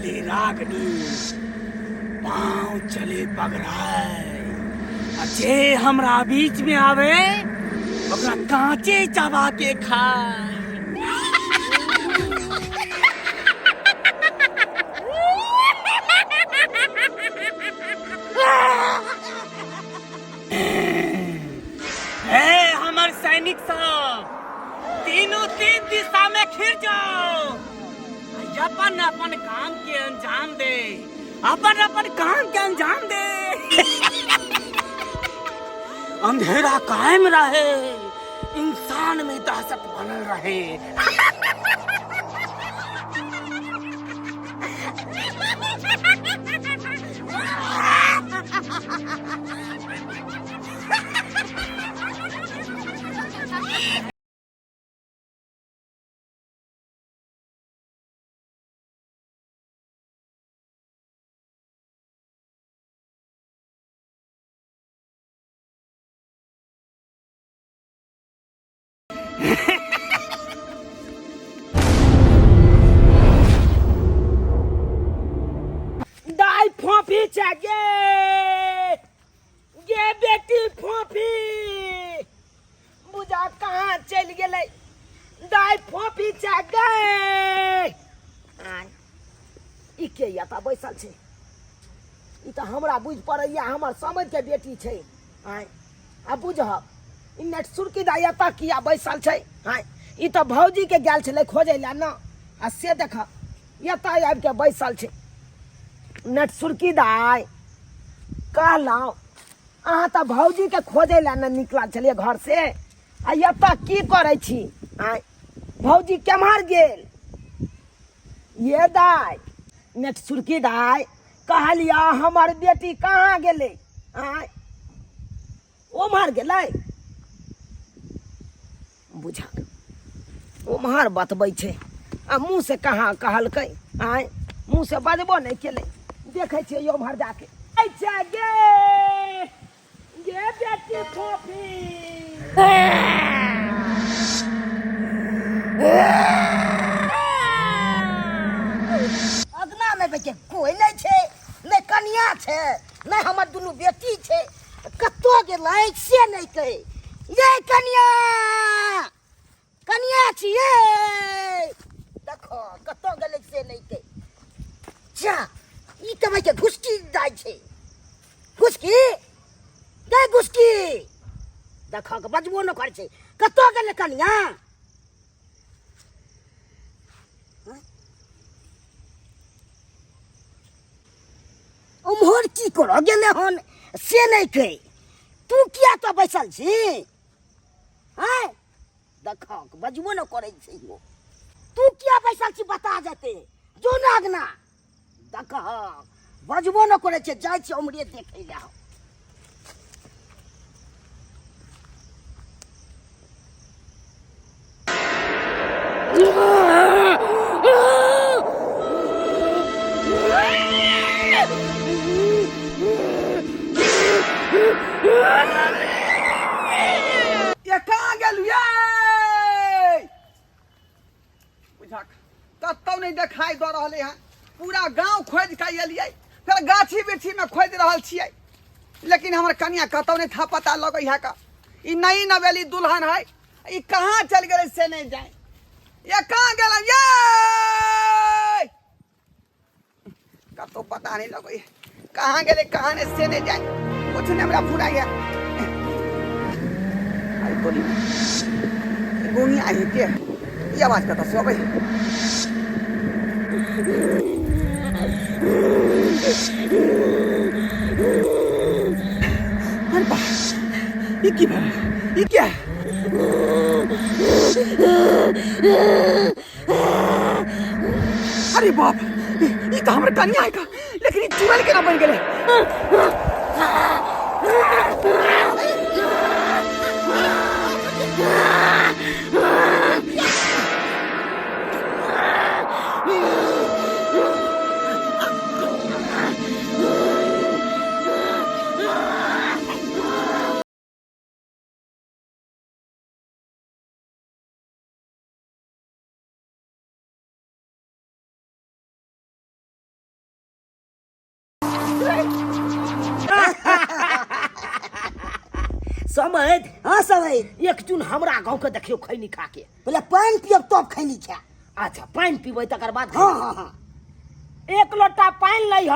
चले रागनी, पाँव चले पगड़ाए, आ जे हमरा बीच में आवे ओकरा कांचे चबा के खाए। हे हमर सैनिक सब, तीनों तीन दिशा में खिर जाओ, अपन अपन काम के अंजाम दे, अपन अपन काम के अंजाम दे। अंधेरा कायम रहे, इंसान में दहशत बनल रहे। दाइ फोफी छै गे, गे बेटी फोफी, बुझा कहाँ चलि गेलै। दाइ फोफी छै गे। आय, ई के एतऽ बैसल छै? ई तऽ हमरा बुझि पड़ैया हमर समझके बेटी छै। आय, आ बुझब ई नेट सुरकी दाइ एतऽ किया बैसल छै? आय, ई तऽ भौजीके गेल छलै खोजै लए ने, आ से देख एतऽ आबि कऽ बैसल छै। नेट सुरकी दाइ, कहलहुँ अहाँ तऽ भौजीके खोजै लए ने निकलल छलियै घरसँ, आ एतऽ की करै छी? आँय, भौजी केम्हर गेल ये दाइ? नेट सुरकी दाइ, कहलियै हमर बेटी कहाँ गेलै? आँय, ओम्हर गेलै बुझा, ओम्हर बतबै छै आ मुँह से कहाँ कहलकै? आँय, मुँह से बजबो नहि केलै। देखै छियै ओम्हर जाके। अच्छा गे, गे बेटी फोफी, अगना में बेटे कोई नहीं छे, नहीं कनिया छे, नहीं हमर दुनू बेटी छे, कतो गेलै से नहीं कहे। ये कनिया, कनिया छियै, देखो कतो गेलै से नहीं कहे। जा ई कमाई के घुसकी जाइ छै, घुसकी दे घुसकी, देखो के बजबो न करै छै। कतो गेलै कनिया? उम्हर की करऽ गेलै हन से नहि कहि। तू किया तो बैसल छी? आँय, देखक बजबो न करै छै यौ। तू किया बैसल छी बता जेते जो ना अगना। देखक बजबो न करै छै, जाइ छी उम्हरे देखै लए हम। ये कहाँ गेल ये? बुझक कतौ नहीं देखाई दऽ रहलै हँ। पूरा गांव खोजि कऽ एलियै, फेर गाछी बिरछीमे खोजि रहल छियै, लेकिन हमर कनिया कतौ नहीं था पता लगै है का। ई नई नवेली दुल्हन है, ई कहाँ चलि गेलै से नहीं जाए। ये कहाँ गेलै ये? कतौ पता नहीं लगै है कहाँ गेलै कहाँ नहीं से नहीं जाए। कुछ नहीं हमरा फुराइ है। अरे तोरी गोंगी आई के ई आवाज कतऽ से अबै है? अरे बा, ई की भेल? ई क्या? अरे बाप, ई तऽ हमर कनिया है का, लेकिन ई चुड़ैल केना बनि गेलै? समैध। हाँ समैध। एक चून हमरा गाँव के देखियौ खैनी खा के। पहिले पानि पियब तब खैनी खायब। अच्छा पानि पीबै तकर बाद। हाँ हाँ हाँ। एक लोटा पानि लै ह,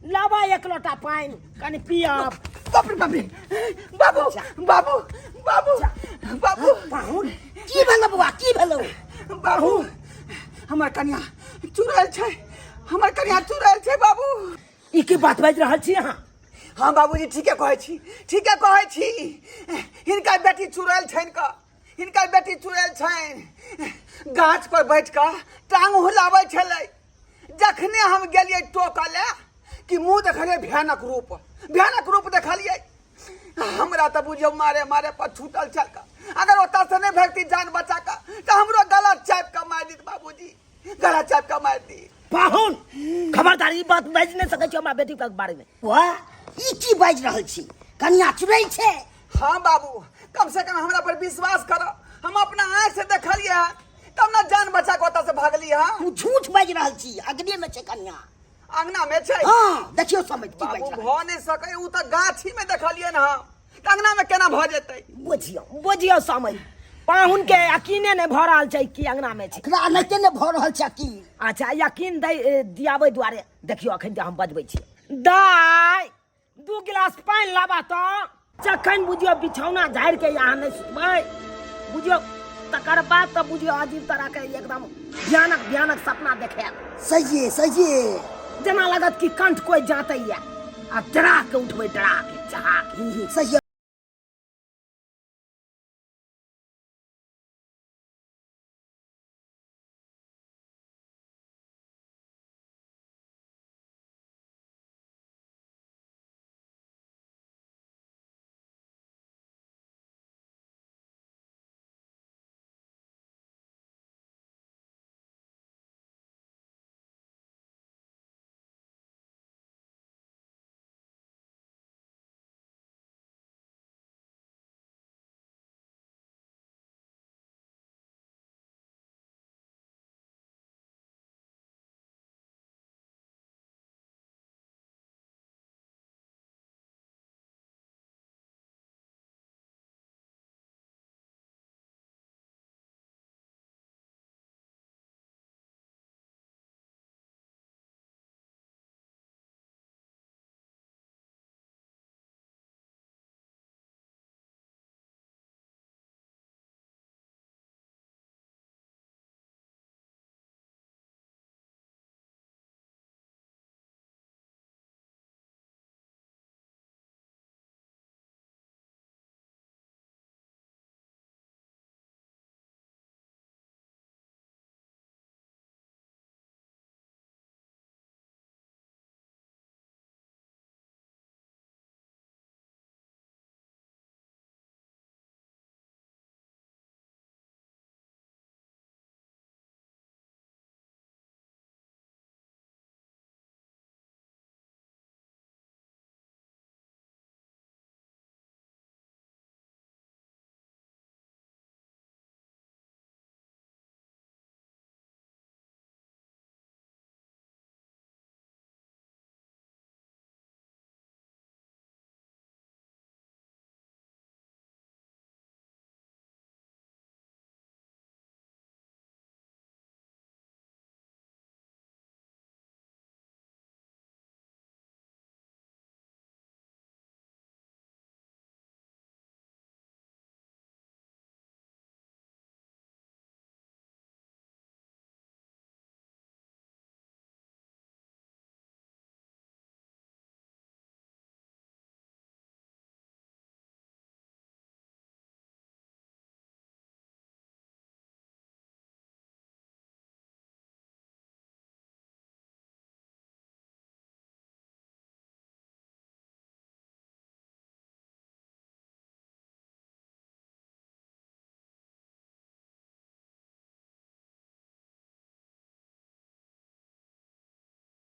लाबा एक लोटा पानि कनि पियब। बाप रे बाप रे, बाबू बाबू बाबू बाबू। पाहुन की भेलौ बौआ, की भेलौ? बाबू हमर कनिया चुड़ैल छै, हमर कनिया चुड़ैल छै बाबू। ई की बात बाजि रहल छी अहाँ? हाँ बाबूजी ठीके कहै छी, ठीके कहै छी। हिनकर बेटी चुड़ैल छनि क, हिनकर बेटी चुड़ैल छनि। गाछ पर बैठ कऽ टांग हुलाबै छलै, जखने हम गेलियै टोकऽ ले कि मुँह देखलियै भयानक रूप, भयानक रूप देखलियै। हमरा तऽ बुझियौ मारे मारे पर छूटल छल कऽ। अगर ओतऽ से नहि भागती जान बचा कऽ तऽ हमरो गला चापि कऽ मारि देत बाबूजी, गला चापि कऽ मारि दी। पाहुन खबरदार, ई बात बाजि नहि सकै छी हमरा बेटी के बारे में। वाह, ई की बाजि रहल छी? कनिया चुड़ैल छै? हाँ बाबू, कम से कम हमरा पर विश्वास करो, हम अपना आँख से देखलियै हँ तब ने जान बचा कऽ ओतऽ से भगली हँ। तू झूठ बाजि रहल छी, अगने में छै कनिया। अंगना में छै? हाँ देखियौ समझ की बाजि बाबू रहल। भऽ नहि सकै, ओ तऽ गाछी में देखलियै हँ, तऽ अंगना में केना भऽ जेतै? बुझियौ बुझियौ समझ, पाहुन के यकीने नहि भऽ रहल छै कि अंगना में छै। एकरा एनाहिते नहि भऽ रहल छै यकीन। अच्छा यकीन दै दियाबै दुआरे देखियौ अखन जे हम बजबै छी। दाय 2 गिलास पानि लाबा तऽ। जखन बुझियौ बिछौना झाड़ि के अहाँ नहि सुतबै बुझियौ, तकर बाद तऽ बुझियौ अजीब तरह के एकदम भयानक भयानक सपना देखायत। सहिए सहिए। जेना लागत कि कंठ कोइ जाँतैया आ डरा के उठबै, डरा के चहा के। सहिए।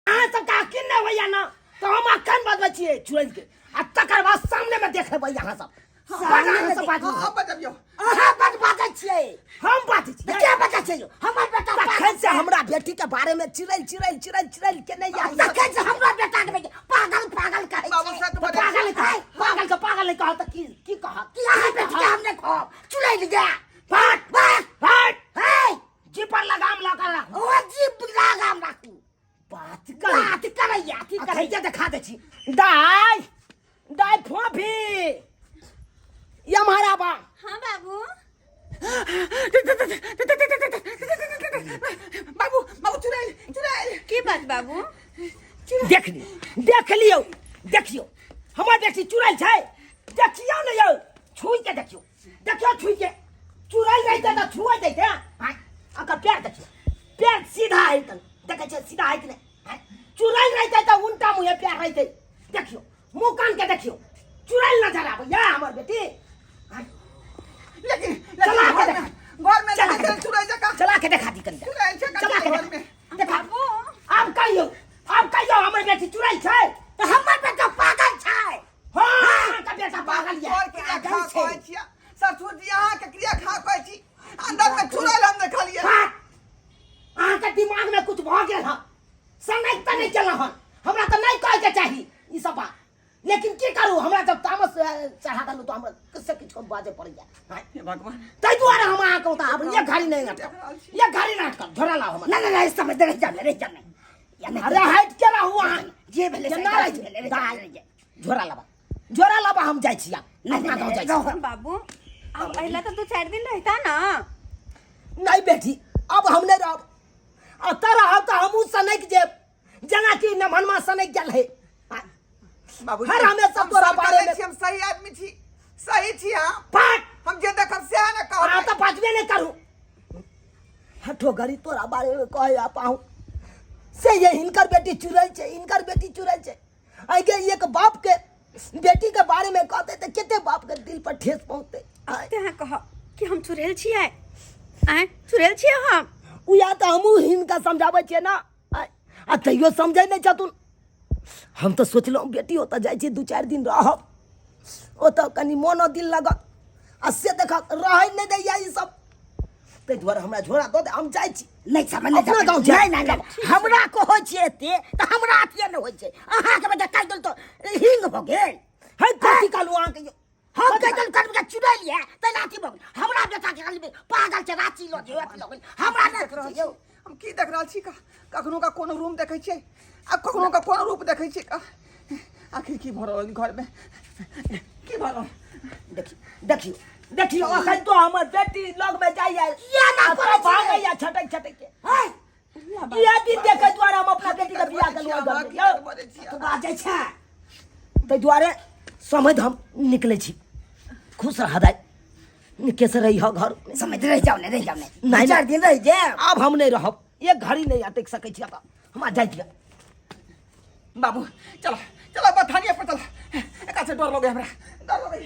अहाँ सबके यकीन नहि होइया ना तऽ हम अखन बजबै छियै चुड़ैल के, आ तकर बाद सामने में देख लेबै अहाँ सब। सामने में अहाँ सब बाजू। हाँ, बजबियौ। अहाँ बड बाजै छियै। हम बाजै छियै। के बजै पागल छै यौ हमर बेटा पागल तखन से छै। हमरा बेटी के बारे में चिड़ैल चिड़ैल चिड़ैल चिड़ैल के नहीं आइ तखन से हमरा बेटा के बेटी पागल पागल कहै बाबू छै सच बजै पागल छी। है पागल के पागल नहीं कहत की की कहत कि अहाँ बेटी के हम नहि कहब चुड़ैल गया फट बस फट है जीप पर लगाम लगा राखू ओ जीप लगाम राखू बात कर बात करैया की करैया करैया देखा दै छी दाइ दाइ फोफी ये हमारा बा हाँ बाबू बाबू बाबू चुड़ैल चुड़ैल की बात बाबू देख लियौ देख लियौ देखियौ हमर बेटी चुड़ैल छै देखियौ ने यौ छुइ के देखियौ देखियौ छुइ के चुड़ैल रहितै तऽ छुए दैते आँय ओकर पैर देखियौ पैर सीधा है तन देखै छियै सीधा है कि नहि आँय चुड़ैल रहितै तऽ उल्टा मुँहे पैर रहितै देखियौ मुँह कान के देखियौ चुड़ैल नजर आबैया हमर बेटी आँय लेकिन चला लेकिन के घर देखा। में घर में चला लेकिन के देखा। चुड़ैल जकाँ चला के देखा दी कनी चुड़ैल छै चला के घर देखा में देखा बाबू आब कहियौ आब कहियौ हमर बेटी चुड़ैल छै तऽ हमर बेटा पागल छै हाँ अहाँके बेटा पागल यऽ और क्रिया खा कहै छियै ससुर जी अहाँके क्रिया खा कहै छी अंदर में चुड़ैल हम देखलियै बात अहाँके दिमाग में कुछ भऽ गेल हँ सनक तऽ नहि केलहुँ हन हमरा तऽ नहि कहैके चाही ई सब बात लेकिन की करू हमरा जब तामस चढ़ा देलहुँ तऽ हमरा किछु किछु बाजै पड़ैया हाँ। हे भगवान ताहि दुआरे हम अहाँके ओतऽ आब एक घड़ी नहि अटकब एक घड़ी नहि अटकब झोरा लाउ हमर नहि नहि नहि समय रहि जाब रहि जाब या नहि अरे हटि के रहू अहाँ जे भेलै से केना रहै भेलै, छै रहि दाइ जाब, रहि जाब। झोरा लाबा झोरा लाबा हम जाइ छी आब नहि, अपना नहि, गाँव जाइ नहि, छी बाबू अब अहिला तो दू चार दिन रहता ना नहीं बेटी अब हम नहीं रहब अतऽ रहब तऽ हमहूँ सनकि जेब जेनाकि नमहनमा सनकि गेल है बाबू हर हमेशा तोरा बारे में छी हम सही आदमी छी सही छी हम पाट हम जे देखब सएह ने अहाँ कहब तऽ बाजबे नहि करू हठो घड़ी तोरा बारे में कहे आ पाहु से ये हिनकर बेटी चुड़ैल छै हिनकर बेटी चुड़ैल छै आइ गे एक बाप के बेटी के बारे में कहते तऽ कते बाप के दिल पर ठेस पहुँचते आय ते अहाँ कह कि हम चुड़ैल छियै आँय चुड़ैल छियै हम उएह तऽ हमहूँ हिनका समझाबै छियै ने आय आ तैयो समझै नहि छथुन हम तऽ सोचलहुँ बेटी ओतऽ जाइ छी दू चारि दिन रहब ओतऽ कनि मोनो दिल लागत आ से देखक रहै नहि दैया ई सब ताहि दुआरे हमरा झोरा दऽ दे हम जाइ छी नहि समझ नहि अपना गाँव नहि नहि नहि हमरा कहै छियै एते तऽ हमरा अथिए नहि होइ छै अहाँके बेटा काटि देल तऽ हिंग भऽ गेल है कथी कहलहुँ अहाँके यौ हम कहि देल करब के चुड़ैल ये तै लाठी भऽ गेल हमरा बेटा के कहलियै पागल छै राँची लऽ जइयो अथी लऽ गेल हमरा नहि देख रहल छै छी यौ हम की देख रहल छी कखनो का कोनो रूम देखै छियै आ कखनो का कोनो रूप देखै छियै का आखिर की भऽ रहल घरमे की भऽ रहल देखियौ देखियौ देखियौ अखन तो हमर बेटी लग में जाइया किया ना आ तो करै छियै? भागैया छटक छटक के है इएह दिन देखै दुआरे हम अपना बेटी के बियाह केलहुँ घर में यौ बजै छी तू बाजै छै ताहि दुआरे समझ हम निकलै छी खुश रह दाइ निके से रही घर में। समझ रहि जाउ ने रहि जाउ ने नहि, दू चारि दिन रहि जायब आब हम नहि रहब एक घड़ी नहि अटकि सकै छी एतऽ हमरा जाइ दिअ बाबू चलो चलो बथानिया पर चलो एकरा से डर लगे हमरा डर लगे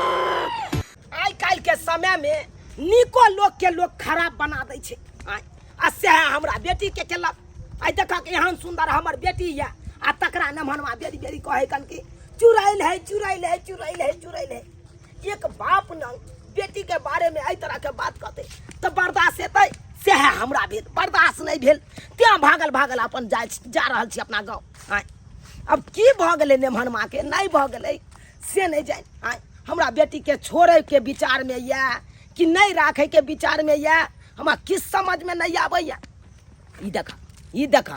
आइ काल्हि के समय में नीको लोक के लोक खराब बना दै छै आँय, आ सएह हमरा बेटी के केलक आइ देखक एहन सुंदर हमर बेटी यऽ आ तकरा नमहनमा बेरी बेरी कहै कन कि चुड़ैल है चुड़ैल है चुड़ैल है चुड़ैल है एक बाप न बेटी के बारे में एहि तरह के बात कहते तऽ बर्दाश्त हेतै सएह हमरा भेल बर्दाश्त नहि भेल तेँ भागल भागल अपन जा जा रहल छी अपना गाँव आँय अब की भऽ गेलै नेमहनमाके नहि भऽ गेलै से नहि जानि आँय हमरा बेटीके छोड़ैके विचारमे यए कि नहि राखैके विचारमे यए हमरा किछु समझमे नहि आबैए ई देख ई देख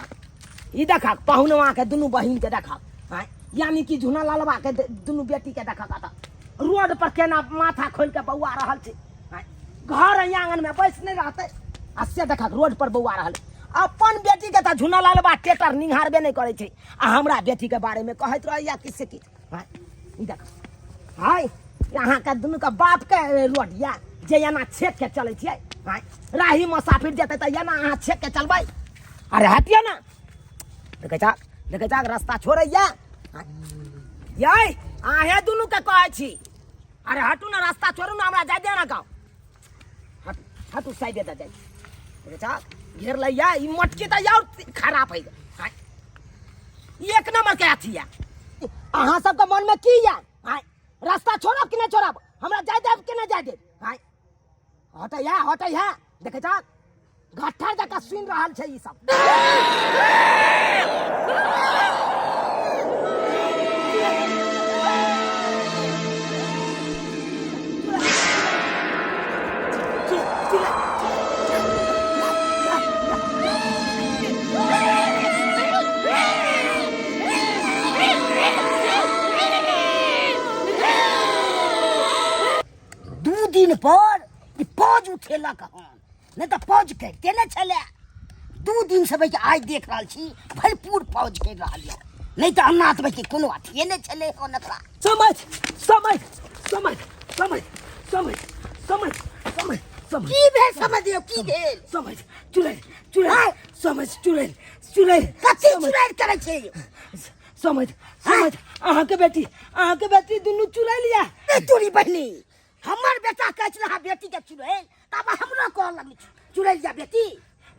ई देख पहुनवाके दुनू बहिनके देख आँय यानी कि झुना लालबाके दुनू बेटीके देख कतऽ रोड पर केना माथा खोलि कऽ बौआ रहल छै आँय घर आङनमे बैस नहि रहतै आ से देख रोड पर बौआ रहल अपन बेटीके तऽ झुना लालबा टेटर निहारबे नहि करै छै आ हमरा बेटीके बारेमे कहैत रहैया कि से कि आँय ई देख हाय अहाँके दुनूके बापके रोड यऽ जे एना छेक के चलै छियै आँय राही मुसाफिर जेतै तऽ एना अहाँ छेक के चलबै अरे हटियौ ने देखै छह देखै छह रास्ता छोड़ैया यै अहें दुनूके कहै छी अरे हटू ने रास्ता छोड़ू ने हमरा जाय दे ने गाँव हटू हटू साइडे दऽ जाइ छी। देखा घेर लैया ई मटकी तऽ और खराब है आँय। ई एक नंबर के अथी या अहाँ सबके मन में की या आँय रास्ता छोड़ब कि नहीं छोड़ब हमरा जाय देब कि नहीं जाय देब आँय हटै है हटै है देखै छह घट्ठर जकाँ सुनि रहल छै ई सब। 2 दिन पर ई पौज उठेलक हन, नहि तऽ पौज करिते नहि छलै। 2 दिन से भाई आइ देख रहल छी भरपूर पौज करि रहल यऽ, नहि तऽ अन्ना तऽ भाई कोनो अथिए नहि छलै हन एकरा। समझ समझ समझ समझ समझ समझ समझ समझ की भेल समझ यौ, की भेल? समझ चुड़ैल चुड़ैल समझ चुड़ैल चुड़ैल। कथी चुड़ैल करै छै यौ? समझ समझ अहाँके बेटी, अहाँके बेटी दुनू चुड़ैल या। ए तोरी बहिनी, हमर बेटा कहै छलै अहाँ बेटी के चुड़ैल, तब हमरो कहलक चुड़ैल या बेटी।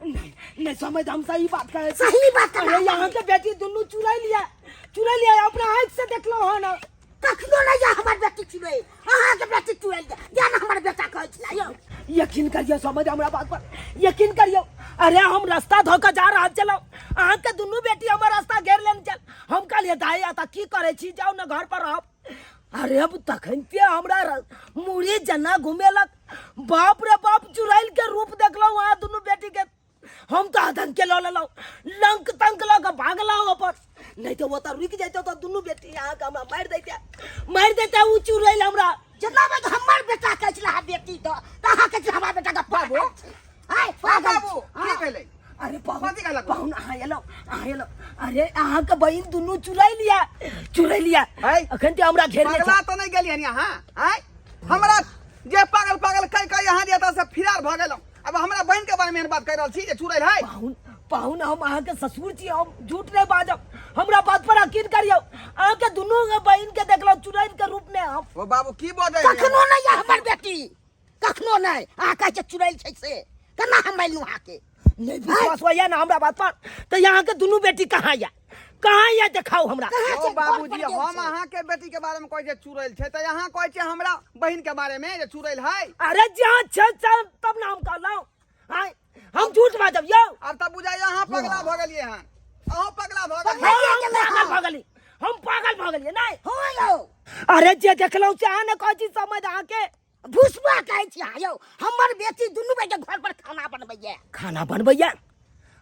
नहीं नहीं समझ, हम सही बात कहे छी। सही बात अरे कहे। यहाँ के बेटी दुनू चुड़ैल या, चुड़ैल या, अपना आँख से देखलहुँ हन। कखनो नहीं या हमर बेटी चुड़ैल, अहाँ के बेटी चुड़ैल या, या ना हमर बेटा कहै छलै यौ। यकीन करियौ समझ, हमरा बात पर यकीन करियौ। अरे हम रास्ता धो के जा रहल छलहुँ, अहाँ के दुनू बेटी हमर रास्ता घेर लेने छल। हम कहलियै दाइ एतऽ की करै छी, जाउ ने घर पर रहब। अरे अब तखन ते हमरा मुड़ी जना घुमेलक, बाप रे बाप चुड़ैल के रूप देखलहुँ अहाँ दुनू बेटी के। हम तऽ आतंक के लऽ लेलहुँ, लंक तंक लऽ कऽ भागलहुँ अपन, नहीं तऽ ओतऽ रुकि जैतौ तऽ दुनू बेटी अहाँके हमरा मारि दैते, मारि दैते ओ चुड़ैल हमरा। जेना बात हमर बेटा कहै छलै अहाँ बेटी तऽ अहाँ कहै छलै हमर बेटा के बाबू। पागल छै। आँय, पागल बाबू, छै। की भेलै? अरे पाहुन, कथी कहलक? पाहुन अहाँ एलहुँ, अहाँ एलहुँ। अरे अहाँके बहिन दुनू चुड़ैल या, चुड़ैल या। है? अखन ते हमरा घेरने पगला छै। तऽ नहि गेलियै अहाँ? आँय, हमरा जे पागल पागल कहि कहि अहाँ जे एतऽ से फिरार भऽ गेलहुँ, अब हमरा बहिन के बारे में एहन बात कहि रहल छी जे चुड़ैल है। पाहुन, पाहुन हम अहाँके ससुर छी, हम झूठ नहि बाजब, हमरा बात पर यकीन करियौ। अहाँके दुनू बहिन के देखलहुँ चुड़ैल के रूप में हम। ओ बाबू की बजै? कखनो नहि या हमर बेटी, कखनो नहि। अहाँ कहै छियै चुड़ैल छै से केना हम मानलहुँ अहाँके? नहीं विश्वास होइया ना हमरा बात पर तऽ अहाँके दुनू बेटी कहाँ या, कहाँ या देखाउ हमरा। कहाँ ओ छै? बाबूजी, घर पर गेल हम छै। अहाँके बेटी के बारे में कहै छियै चुड़ैल छै, तऽ अहाँ कहै छियै हमरा बहिन के बारे में जे चुड़ैल है। अरे जहाँ छै तब ना हम कहलहुँ। आँय, हम झूठ बाजब यौ? आब तऽ बुझाइया अहाँ पगला भऽ गेलियै हन, अहूँ पगला भऽ गेलियै। हाँ, हम पागल भऽ गेली, हम पागल भऽ गेलियै नहि हँ यौ। अरे जे देखलहुँ से अहाँ ने कहै छी समझ अहाँके। भुसबा कहै छी अहाँ यौ, हमर बेटी दुनू बेटे घर पर खाना बनबैया। खाना बनबैया?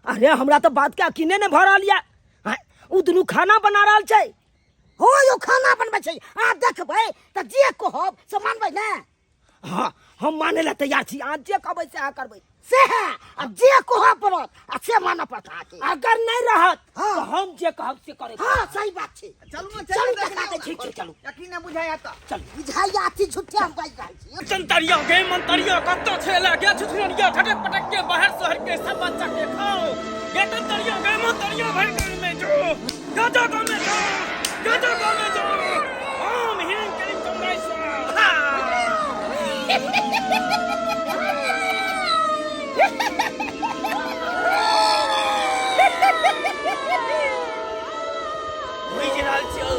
अरे हमरा तऽ बात के यकीने नहि भऽ रहल यऽ। आँय, ओ दुनू खाना बना रहल छै? हो यौ, खाना बनबै छै। अहाँ देखबै तऽ जे कहब से मानबै ने? हाँ, हम माने ला तैयार छी, अहाँ जे कहबै से अहाँ करबै। से है, आ जे कहऽ पड़त आ से मानऽ पड़त अहाँके। अगर नहीं रहत हाँ। तो हम जे कहब से करेब। हाँ सही बात छै। चलू ने, चलू, चलू देखा दै छी। ठीक छै, चलू। यकीन नहि बुझाइया तऽ चलू। बुझाइया अथी झूठे हम बाजि रहल छी। तंतरिया गे मंतरिया कत्तो छेला गे छुछुनरिया झटक पटक के बाहर शहर के सब बच्चा के खाओ गे तंतरिया गे मंतरिया भर गांव में जो गाजा गांव में जो गाजा गांव में जो ओम ह्रीं क्रीं चमड़ाई स्वाहा। बुझि रहल छियौ,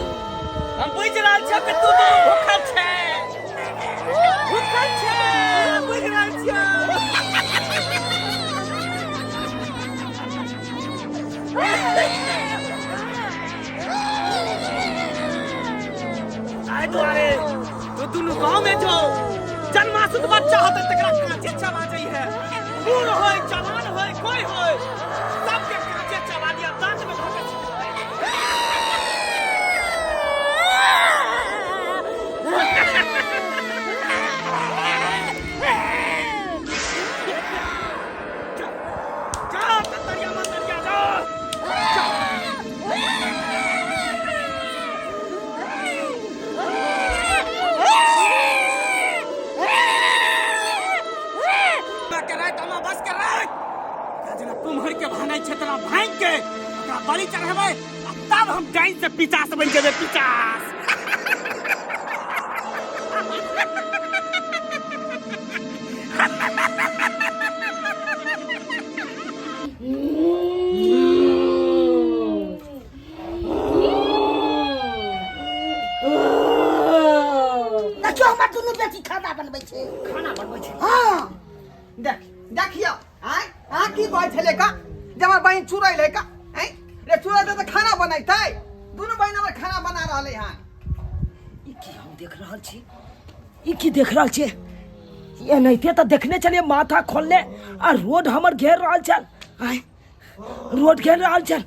हम बुझि रहल छियौ कि तू दुनू भूखल छै, भूखल छै, बुझि रहल छियौ। ताहि दुआरे तू दुनू गाँव में जो जन्मासुत बच्चा होते तकरा कांचे चबा जाइ है, बूढ़ होय, जवान होय, कोई होय, सबके कांचे चबा दिया, दांत में धोके। जा तंतरिया मंतरिया जा। के रात अमा बस के रात जेना कुम्हर के भानै छै तेना भांगि के ओकरा बलि चढ़ेबै आ तब हम डाइन से पिचास बनि जेबै, पिचास। छै। खाना बनबै छै। हाँ। देख, देखियौ, आँय, अहाँ की कहै छलै का जे हमर बहिन चुड़ैल है का? आँय रे, चुड़ैल तऽ खाना बनैतै? दुनू बहिन हमर खाना बना रहलै हन। ई की हम देख रहल छी? ई की देख रहल छियै? एनाहिते तऽ देखने छलियै माथा खोलने आ रोड हमर घेर रहल छल। आँय, रोड घेर रहल छल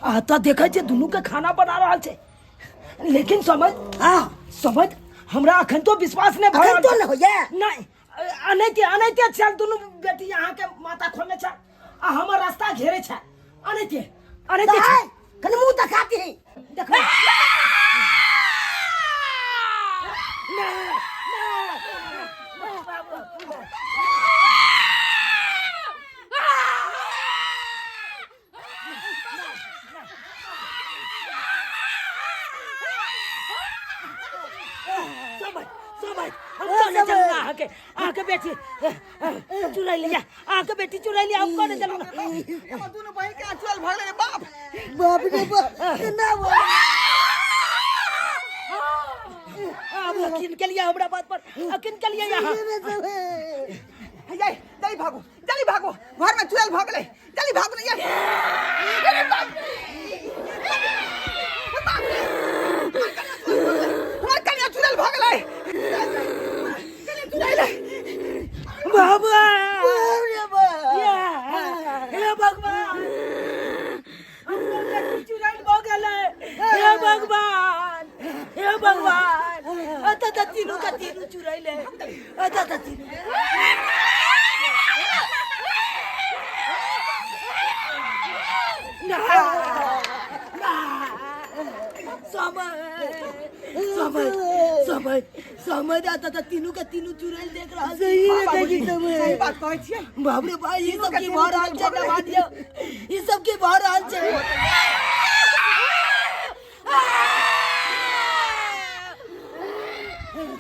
आ तऽ देखै छियै दुनूके खाना बना रहल छै। लेकिन समझ, हाँ, समझ, हमरा अखन तो विश्वास नहि भऽ अखन रहल तो छै। नहि होइए? नहि, अनैते अनैते छल दुनू बेटी अहाँके माथा खोलने छल आ हमर रास्ता घेरे छल। अनैते अनैते छल। दाइ, कनि मुँह देखा दही। देखो। समय समय हम कहने चलू ना अहाँके, अहाँके बेटी चुराइ लिया, अहाँके बेटी चुराइ लिया, हम कहने चलू ना। हमर दुनू बहिन के चुड़ैल भऽ गेलै रे बाप। बाप रे बाप, केना भऽ आब यकीन के लिए हमरा बात पर यकीन के लिए यहाँ। ये जल्दी भागो, जल्दी भागो, घर में चुड़ैल भऽ गेलै, जल्दी भागो ने। ये अरे बाप रे, बाप रे, हमर कनिया चुड़ैल भऽ गेलै, कनिया चुड़ैल। बाबा। बाप रे बाप। हे भगवान, हमर बेटी चुड़ैल भऽ गेलै। हे भगवान, हे भगवान, अतऽ तऽ तीनू के तीनू चुड़ैल है, अतऽ तऽ तीनू। ना ना, समय समय समय समय, अतऽ तऽ तीनू के तीनू चुड़ैल देख रहल छी। सही हाँ, में बाबूजी, देखी सब। सही बात कहै छियै। बाप रे भाई, ई तीनू सब के की तीनू भऽ रहल छै? चुड़ैल भऽ दबा दियौ, ई सब की भऽ रहल छै?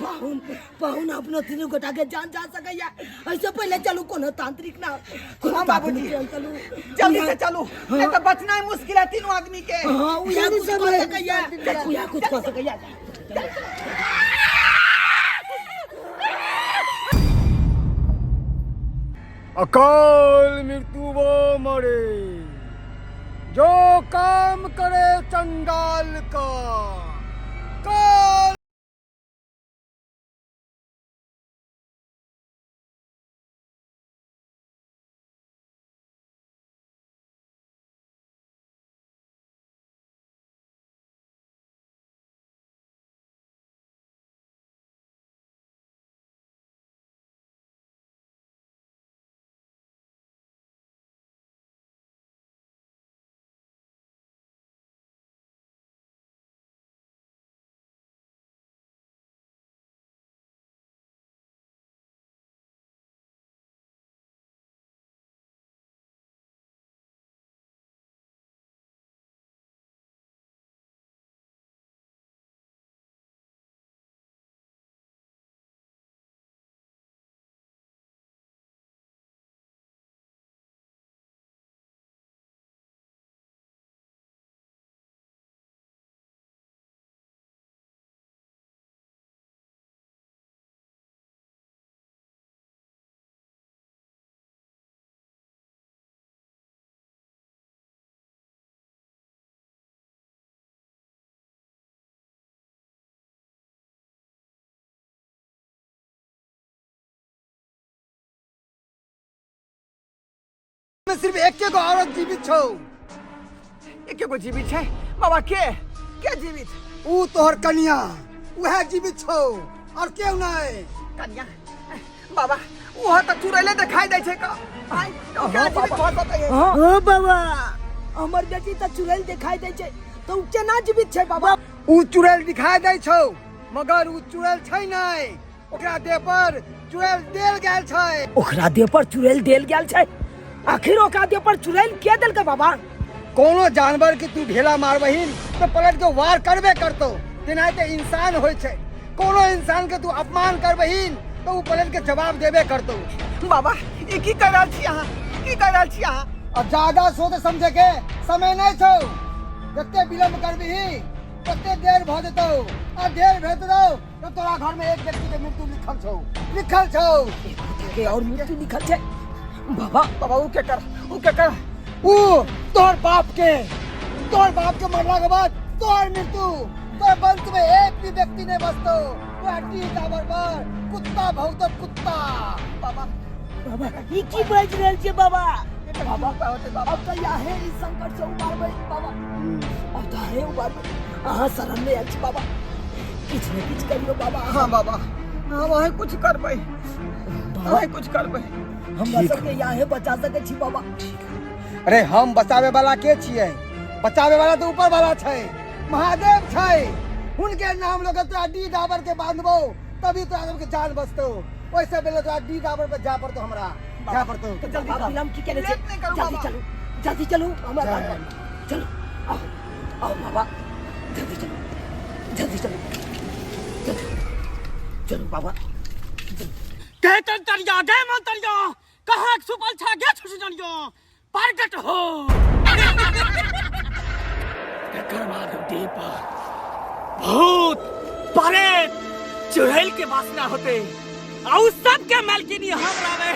पाहुन, पाहुन, अपनो तीनू गोटा के जान जा सकैया। ऐसे पहिले चलू कोनो तांत्रिक ना, कोनो हाँ, बाबूजी। तांत्रिक के चलू। जल्दी से चलू, नहीं तो बचना ही मुश्किल है तीनों आदमी के। हाँ, उया जल्दी कुछ से कऽ बोले। सकैया, उया कुछ कऽ सकैया। अकाल मृत्यु वो मरे जो काम करे चंडाल का काल। में सिर्फ एक गो औरत जीवित छौ। एके गो जीवित छै बाबा? के के जीवित? ऊ तोहर कनिया, उहे जीवित छौ और केहू नहीं। कनिया? बाबा, ओहो तऽ चुड़ैले देखाई दै छै का। आइ केना जीवित भऽ सकैए? हाँ। ओ बाबा, हमर बेटी तऽ चुड़ैल दिखाई दै छै तऽ उ केना जीवित छै बाबा? ऊ चुड़ैल दिखाई दै छौ मगर ऊ चुड़ैल छै नहीं, ओकरा देह पर चुड़ैल देल गेल छै। ओकरा देह पर चुड़ैल देल गेल छै? आखिर ओकरा देह पर चुड़ैल के देलकै बाबा? कोनो जानवर के तू ढेला मारबहिन तो पलट के वार करबे करतो, तेनाहिते इंसान होइ छै। कोनो इंसान के तू अपमान करबहिन तो ऊ पलट के जवाब देबे करतो। बाबा, ई की कर रहल छी अहाँ? की कर रहल छी अहाँ? अब ज्यादा सोच समझे के समय नहीं छौ, जते विलम्ब करबिही ओते देर भऽ जेतौ आ देर भेट रहो तऽ तोरा घर में एक व्यक्ति के मृत्यु लिखल छौ, लिखल छौ। के और मृत्यु लिखल छै बाबा? बाबा, ऊ के कर, ऊ के कर? ऊ तोहर बाप के, तोहर बाप के मरला के बाद तोहर मृत्यु। तोहर वंश में एक भी व्यक्ति नहीं बचतो। वह टी टावर पर कुत्ता भौंकतो, कुत्ता। बाबा, बाबा, ई की बाजि रहल छै बाबा? बाबा, बाबा, अब तऽ याहे ई संकट से उबारबै बाबा, अब तऽ हे उबारबै। अहाँ शरण में आयल छी बाबा, किछु ने किछु करियौ बाबा। हाँ बाबा, हाँ, वही कुछ करबै, वही कुछ करबै। हमरा सबके याहे बचा सकै छी बाबा। अरे हम बचावे वाला के छियै? बचावे वाला तो ऊपर वाला छै, महादेव छै। हुनके नाम लऽ के तोरा डी डाबर के बांधबो, तभी तोरा सबके जान बचतो। ओहिसे पहिले तोरा डी डाबर पे जा पड़तो, हमरा जा पड़तो। तो जल्दी बाबा, चल। विलम्ब की केने छै? लेट नहि करू जल्दी बाबा। चलू, जल्दी चलू, हमरा जय। घर पर चलू। आओ, आओ बाबा, जल्दी चलू, जल्दी चलू, जल्दी चलू बाबा। कहतन तरिया गे मन तरिया, कहाँ छुपल छा गे छुछुनरिया? प्रगट हो। एकर बाद देह पर भूत प्रेत चुड़ैल के वासना होते आ उ सबके मालकिनी हम रहबै।